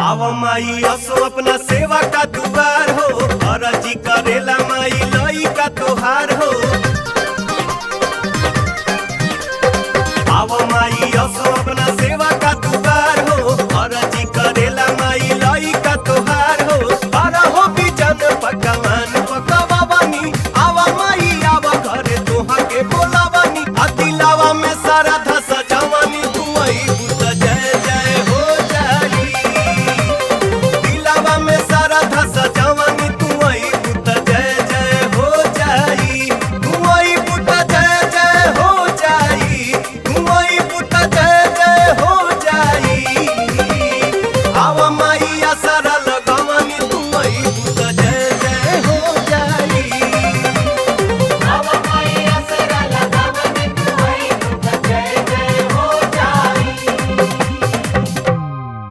आव माई असो अपना सेवा का दुआर हो, अरजी करेला माई लई का तोहार।